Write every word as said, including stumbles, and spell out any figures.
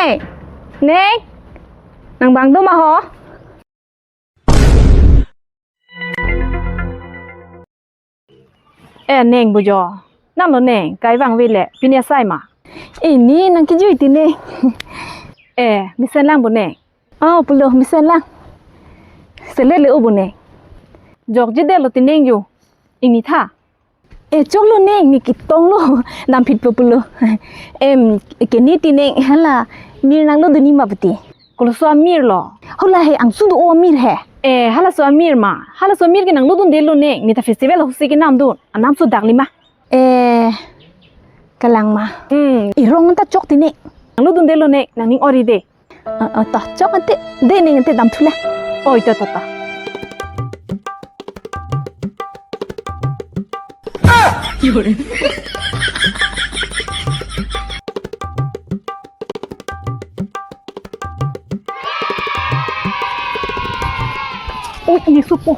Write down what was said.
Hey, Neng, nang bang do ma ho? Eh, Neng bujo. Nang lo Neng, kai vangve le, pini asai ma. Ini nang kejui ti Neng. Eh, mesen lang bo Neng. Oh, pulo mesen lang. Selet le o bo Neng. Jokje det lo ti Neng yo. Ini tha. Eh, choklo Neng, ne ketonglo. Damphitpo pulo. Em, keni ti Neng, hala mir nang lo duni ma pati. Koloso amir lo? Hala he angsu do o amir he. Eh, halaso amir ma. Halaso amir ke nang lo dundelo Neng. Ne ta festival ahutsi kenam dun. Anam so dak lima. Eh, kalang ma. Hmm. Irong ta chok ti Neng. Nang lo dundelo Neng. Nangning ori de. Ah, ah, ta chok ante. De Neng ante damthu le. Oi, ta, ta, ta. Oi, ini supo.